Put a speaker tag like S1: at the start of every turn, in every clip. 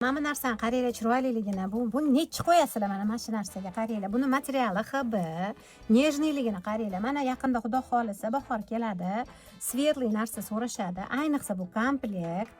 S1: Mana bu narsani qaranglar chiroyliligini. Bu nechi qo'yasizlar mana shu narsaga, qaranglar. Buni materiali ХБ, нежный ligini qaranglar. Mana yaqinda, xudo xohlasa, bahor keladi. Светлый narsa so'rashadi. Ayniqsa bu komplekt.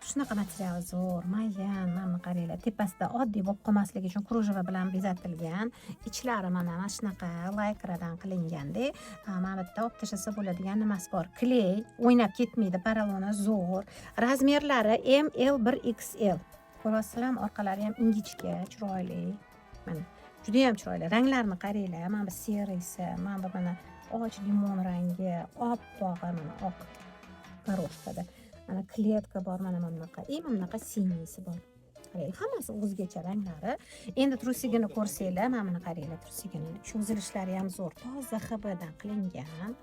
S1: Shunaqa material zo'r, mayin. Mana buni qaranglar. Tepasida oddiy bo'lib qolmasligi uchun кружево bilan bezatilgan. Ichlari mana shunaqa laykradan qilinganda, mana bu yerda olib tashlasa bo'ladigan nimasi bor. Клей, o'ynab ketmaydi, поролон i zo'r. Размер lari M, L, 1XL. Ko'ryapsizlarmi? Orqalari ham ingichka, chiroyli. Mana juda ham chiroyli. Ranglarini qaranglar. Mana bu серый si, mana bu mana och limon rangi, oppog'i, mana oq горошка da. Mana клетка bor, mana bunaqa. И mana bunaqa синий si bor. Qaranglar, hammasi o'zgacha ranglari. Endi трусик ini ko'rsanglar, mana buni qaranglar, трусик ini. Cho'zilishlari ham zo'r. Toza ХБ dan qilingan.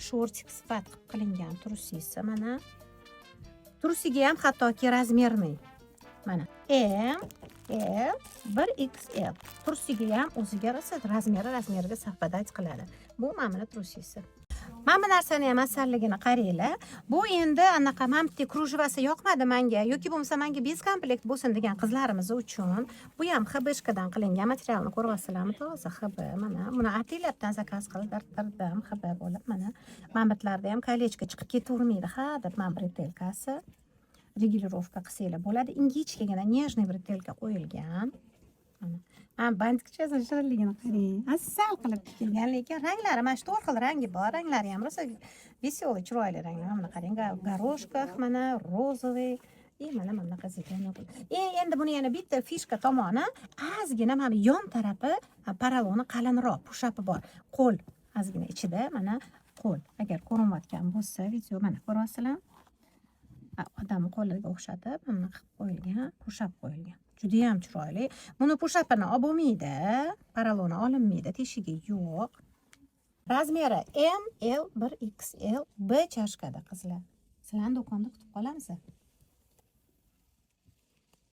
S1: Шортик sifat qilib qilingan трусы si mana. Трусик i ham hattoki размерный. Mana M, L, 1XL. Трусик i ham o'ziga yarasha размер i размер iga совпадать qiladi. Bu mana buni трусы si. Mana bu narsani ham asalligini qaranglar. Bu endi anaqa mana bitta кружево si yoqmadi menga yoki bo'lmasa menga без komplekt bo'lsin degan qizlarimiz uchun bu ham ХБ шка dan qilingan. Materialni ko'ryapsizlarmi? Toza ХБ. Mana buni ataylabdan заказ qildirtirdim, ХБ bo'lib. Mana bu yerlarda ham колечко chiqib ketavermaydi. Ha deb mana бретелька si. Регулировка qilsanglar bo'ladi. Ingichkagina нежный бретелька qo'yilgan. Mana. Mana бантик chasi shirinligini qarang. Asal qilib tikilgan, lekin ranglari mana shu to'rt xil rangi bor. Ranglari ham rosa веселый, chiroyli ranglar. Mana qarang, горошках, mana розовый и mana bunaqa зеленый. E, endi buni yana bitta фишка tomoni, ozgina mana bu yon tarafi поролон i qalinroq, push-up i bor. Qo'l ozgina ichida, mana qo'l. Agar ko'rinayotgan bo'lsa video, mana ko'ryapsizlar? Odamni qo'liga o'xshatib mana bunaqa qilib qo'yilgan, push-up qo'yilgan. Judayam chiroyli. Buni push-up ini olib bo'lmaydi, поролон i olinmaydi, teshigi yo'q. Размер i M, L, 1XL, B чашка da, qizlar. Sizlarni do'konda kutib qolamiz.